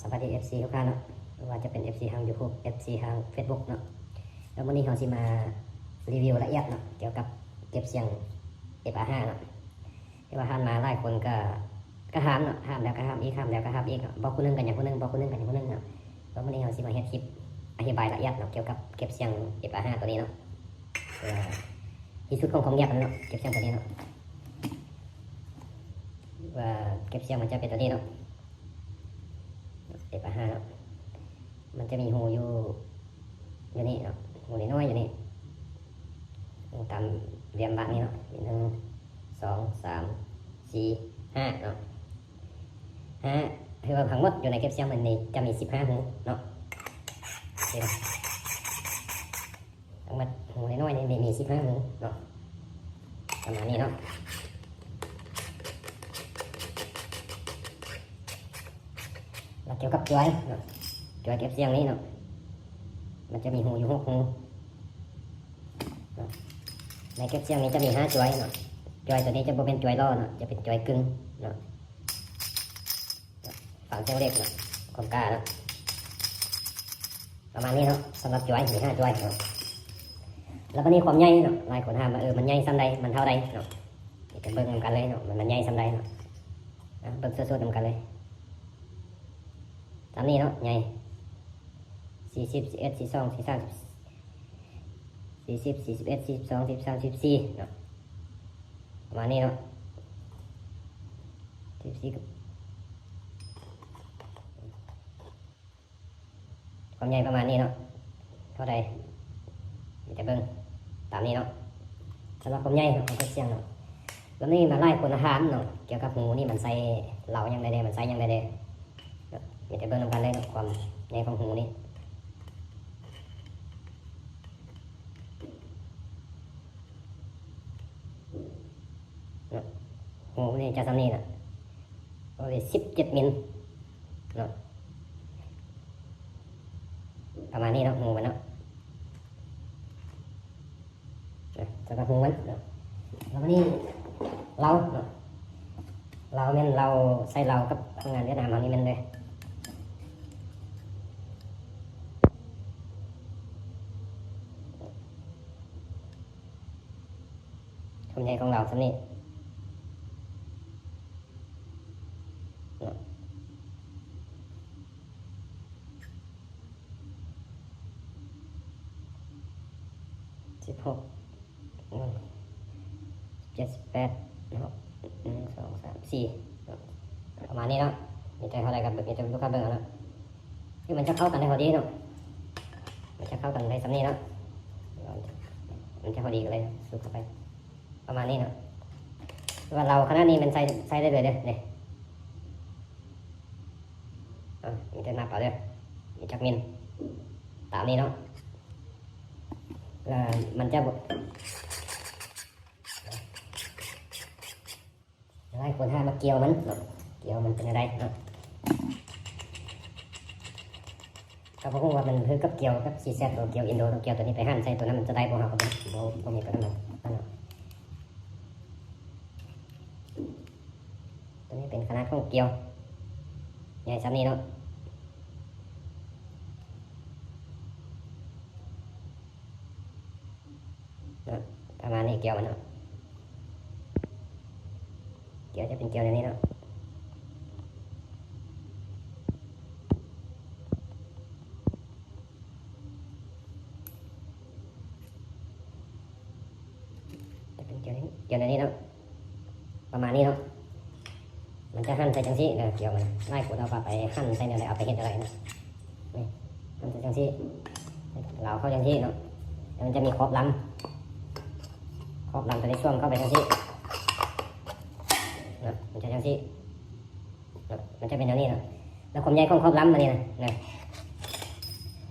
ສະບາຍດີ ເອັຟຊີ ທຸກທ່ານເນາະ ບໍ່ວ່າຈະເປັນ ເອັຟຊີ ທາງ YouTube ເອັຟຊີ ທາງ Facebook ເນາະ. ແລ້ວມື້ນີ້ເຮົາຊິມາຣີວິວລະອຽດເນາະ ກ່ຽວກັບເກັບສຽງ ເອັຟອາຫ້າ ເນາະ. ແຕ່ວ່າຜ່ານມາຫຼາຍຄົນກໍ ກໍຖາມເນາະ ຖາມແລ້ວກໍຖາມອີກ ຖາມແລ້ວກໍຖາມອີກເນາະ ບອກຜູ້ໜຶ່ງກໍຍັງຜູ້ໜຶ່ງ ບອກຜູ້ໜຶ່ງກໍຍັງຜູ້ໜຶ່ງເນາະ. ແລ້ວມື້ນີ້ເຮົາຊິມາເຮັດຄລິບອະທິບາຍລະອຽດເນາະ ກ່ຽວກັບເກັບສຽງ ເອັຟອາຫ້າ ຕົວນີ້ເນາະ ເພື່ອທີ່ສຸດຂອງຄວາມງຽບເນາະ ເກັບສຽງຕົວນີ້ເນາະ ວ່າເກັບສຽງມັນຈະເປັນຕົວນີ້ເນາະ. ເອັຟອາຫ້າ ເນາະ ມັນຈະມີຮູຢູ່ ຢູ່ນີ້ເນາະ ຮູນ້ອຍໆຢູ່ນີ້ ຮູຕາມຫຼ່ຽມບາງນີ້ເນາະ ມີໜຶ່ງ ສອງ ສາມ ສີ່ ຫ້າເນາະ ຫ້າ ຖືວ່າທັງໝົດຢູ່ໃນເກັບສຽງມັນນີ້ຈະມີສິບຫ້າຮູເນາະ. ທັງໝົດຮູນ້ອຍໆນີ້ມີ ມີສິບຫ້າຮູເນາະ ປະມານນີ້ເນາະ. ແລ້ວກ່ຽວກັບຈວຍເນາະ ຈວຍເກັບສຽງນີ້ເນາະ ມັນຈະມີຮູຢູ່ຫົກຮູເນາະ. ໃນເກັບສຽງນີ້ຈະມີຫ້າຈວຍເນາະ ຈວຍຕົວນີ້ຈະບໍ່ແມ່ນຈວຍຫຼໍ່ເນາະ ຈະເປັນຈວຍກຶ່ງເນາະ. ຝັງເສັງເຫຼັກເນາະ ຄວາມກາເນາະ ປະມານນີ້ເນາະ. ສຳລັບຈວຍມີຫ້າຈວຍເນາະ. ແລ້ວບາດນີ້ຄວາມໃຫຍ່ເນາະ ຫຼາຍຄົນຖາມວ່າ ເອີ ມັນໃຫຍ່ສ່ຳໃດ ມັນເທົ່າໃດເນາະ. ດຽວຈະເບິ່ງນຳກັນເລີຍເນາະ ມັນ ມັນໃຫຍ່ສ່ຳໃດເນາະ. ເບິ່ງສົດໆນຳກັນເລີຍ ຕາມນີ້ເນາະ ໃຫຍ່ ສີ່ສິບ ສີ່ສິບເອັດ ສີ່ສິບສອງ ສີ່ສິບສາມ ສີ່ສິບ ສີ່ສິບເອັດ ສີ່ສິບສອງ ສີ່ສິບສາມ ສີ່ສິບສີ່ເນາະ ປະມານນີ້ເນາະ. ສີ່ສິບສີ່ ຄວາມໃຫຍ່ປະມານນີ້ເນາະ ເທົ່າໃດ ມີແຕ່ເບິ່ງຕາມນີ້ເນາະ. ສຳລັບຄວາມໃຫຍ່ຂອງເກັບສຽງເນາະ ແລ້ວນີ້ມາຫຼາຍຄົນຖາມເນາະ ກ່ຽວກັບຮູນີ້ມັນໃສ່ເລົາຫຍັງໄດ້ແດ່ ມັນໃສ່ຫຍັງໄດ້ແດ່. ມີແຕ່ເບິ່ງນຳກັນເລີຍເນາະ ຄວາມໃຫຍ່ຂອງຮູນີ້ເນາະ. ຮູນີ້ຈະສ່ຳນີ້ນະ ໂອ້ຍ ສິບເຈັດມິນເນາະ ປະມານນີ້ເນາະ ຮູມັນເນາະ. ອ່ະ ສຳລັບຮູມັນເນາະ ແລ້ວບາດນີ້ເລົາເນາະ ເລົາແມ່ນເລົາ ໃຊ້ເລົາກັບໂຮງງານຫວຽດນາມເຮົານີ້ແມ່ນເລີຍ. ຄວາມໃຫຍ່ຂອງເລົາສ່ຳນີ້ເນາະ. ສິບຫົກ ສິບເຈັດ ສິບແປດເນາະ ໜຶ່ງ ສອງ ສາມ ສີ່ເນາະ ປະມານນີ້ເນາະ. ມີແຕ່ເທົ່າໃດກໍ ມີແຕ່ລູກຄ້າເບິ່ງເອົາເນາະ. ຄືມັນຈະເຂົ້າກັນໄດ້ພໍດີເນາະ ມັນຈະເຂົ້າກັນໄດ້ສ່ຳນີ້ເນາະ ມັນຈະພໍດີກັນເລີຍ ສຸດເຂົ້າໄປປະມານນີ້ເນາະ. ແຕ່ວ່າເລົາຂະໜາດນີ້ມັນໃຊ້ ໃຊ້ໄດ້ເລີຍເດີ ນີ້ ເອົາ ມີແຕ່ນັບເອົາເດີ ມີຈັກມິນ ຕາມນີ້ເນາະ. ແລ້ວມັນຈະບໍ່ ຫຼາຍຄົນຫາມາກ່ຽວມັນເນາະ ກ່ຽວມັນເປັນແນວໃດເນາະ. ກໍບໍ່ຮູ້ວ່າມັນຄືກັບກ່ຽວກັບ ຊີແຊັດ ຫຼືກ່ຽວອິນໂດ ກ່ຽວຕົວນີ້ໄປຫັນໃສ່ຕົວນັ້ນມັນຈະໄດ້ບໍ່ ເຮົາກໍບໍ່ ບໍ່ ບໍ່ມີປານນັ້ນເນາະ. ຕົວນີ້ເປັນຂະໜາດຂອງກ່ຽວ ໃຫຍ່ສ່ຳນີ້ເນາະ. ເນາະ ປະມານນີ້ ກ່ຽວມັນເນາະ ກ່ຽວຈະເປັນກ່ຽວແນວນີ້ເນາະ ຈະເປັນກ່ຽວ ກ່ຽວແນວນີ້ເນາະ ປະມານນີ້ເນາະ. ມັນຈະຫັນໃສ່ຈັ່ງຊີ້ເດີ ກ່ຽວມັນ ຫຼາຍຄົນເອົາໄປ ໄປຫັນໃສ່ແນວໃດ ເອົາໄປເຮັດແນວໃດນະ. ນີ້ ຫັນໃສ່ຈັ່ງຊີ້ ລາວເຂົ້າຈັ່ງຊີ້ເນາະ ແລ້ວມັນຈະມີຂອບລຳ ຂອບລຳຕົວນີ້ຊ່ວງເຂົ້າໄປຈັ່ງຊີ້ເນາະ ມັນຈະຈັ່ງຊີ້ເນາະ ມັນຈະເປັນແນວນີ້ເນາະ. ແລ້ວຄວາມໃຫຍ່ຂອງຂອບລຳອັນນີ້ນະ ນະ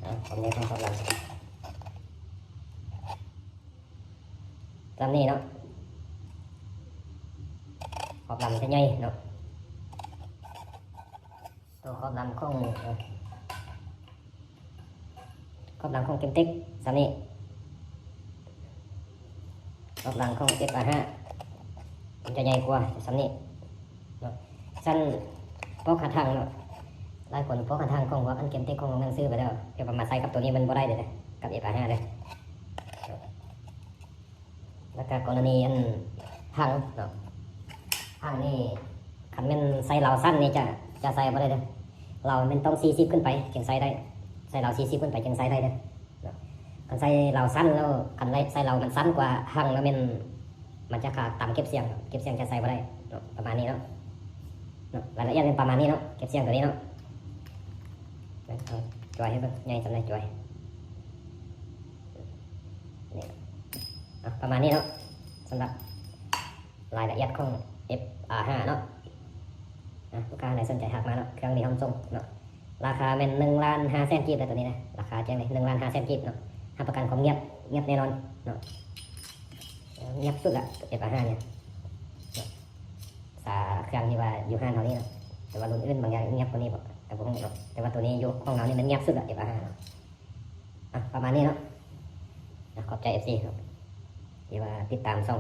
ເອົາ ຄວາມໃຫຍ່ຂອງຂອບລຳ ສ່ຳນີ້ເນາະ ຂອບລຳຈະໃຫຍ່ເນາະ ຕົວຂອບລຳຂອງ ຂອບລຳຂອງເຕັມຕິກສ່ຳນີ້ ຂອບລຳຂອງ ເອັຟອາຫ້າ ມັນຈະໃຫຍ່ກວ່າສ່ຳນີ້ເນາະ. ຊັ້ນປອກຂາຖັງເນາະ ຫຼາຍຄົນພວກຫາທາງຂອງພວກອັນເກມເຕັກຂອງໜັງສືໄປແລ້ວ ແຕ່ວ່າມາໃຊ້ກັບໂຕນີ້ມັນບໍ່ໄດ້ເດ້ ກັບເອັຟອາຫ້າເດ້. ແລ້ວກະກໍລະນີອັນພັງເນາະ ພັງນີ້ ຄັນແມ່ນໃຊ້ລາວສັ້ນນີ້ຈະ ຈະໃຊ້ບໍ່ໄດ້ເດີ. ລາວແມ່ນຕ້ອງສີ່ສິບຂຶ້ນໄປຈຶ່ງໃຊ້ໄດ້ ໃຊ້ລາວສີ່ສິບຂຶ້ນໄປຈຶ່ງໃຊ້ໄດ້ເດີເນາະ. ຄັນໃຊ້ລາວສັ້ນແລ້ວ ຄັນໄດ້ໃຊ້ລາວມັນສັ້ນກວ່າພັງແລ້ວແມ່ນ ມັນຈະຂາດຕາມເກັບສຽງ ເກັບສຽງຈະໃຊ້ບໍ່ໄດ້ເນາະ. ປະມານນີ້ເນາະ ເນາະ ລາຍລະອຽດແມ່ນປະມານນີ້ເນາະ ເກັບສຽງໂຕນີ້ເນາະ. ເອົາຈ່ອຍໃຫ້ເບິ່ງ ໃຫຍ່ສ່ຳໃດຈ່ອຍ ນີ້ ເອົາປະມານນີ້ເນາະ ສຳລັບລາຍລະອຽດຂອງເອັຟອາຫ້າເນາະ. ອ່ະ ລູກຄ້າໃດສົນໃຈທັກມາເນາະ ເຄື່ອງມີພ້ອມສົ່ງເນາະ. ລາຄາແມ່ນໜຶ່ງລ້ານຫ້າແສນກີບເດີ ໂຕນີ້ນະ ລາຄາແຈ້ງເລີຍ ໜຶ່ງລ້ານຫ້າແສນກີບເນາະ. ຮັບປະກັນຄວາມງຽບ ງຽບແນ່ນອນເນາະ ງຽບສຸດລະ ເອັຟອາຫ້ານີ້ເນາະ. ສາເຄື່ອງທີ່ວ່າຢູ່ຮ້ານເຮົານີ້ເນາະ ແຕ່ວ່າລຸ້ນອື່ນບາງຢ່າງງຽບກວ່ານີ້ບໍ່ ກໍບໍ່ຮູ້ເນາະ ແຕ່ວ່າໂຕນີ້ຢູ່ຂອງເຮົານີ້ມັນງຽບສຸດລະ ເອັຟອາຫ້າເນາະ. ອ່ະ ປະມານນີ້ເນາະ ອ່ະ ຂອບໃຈເອັຟຊີເນາະ ທີ່ວ່າຕິດຕາມຊ່ອງ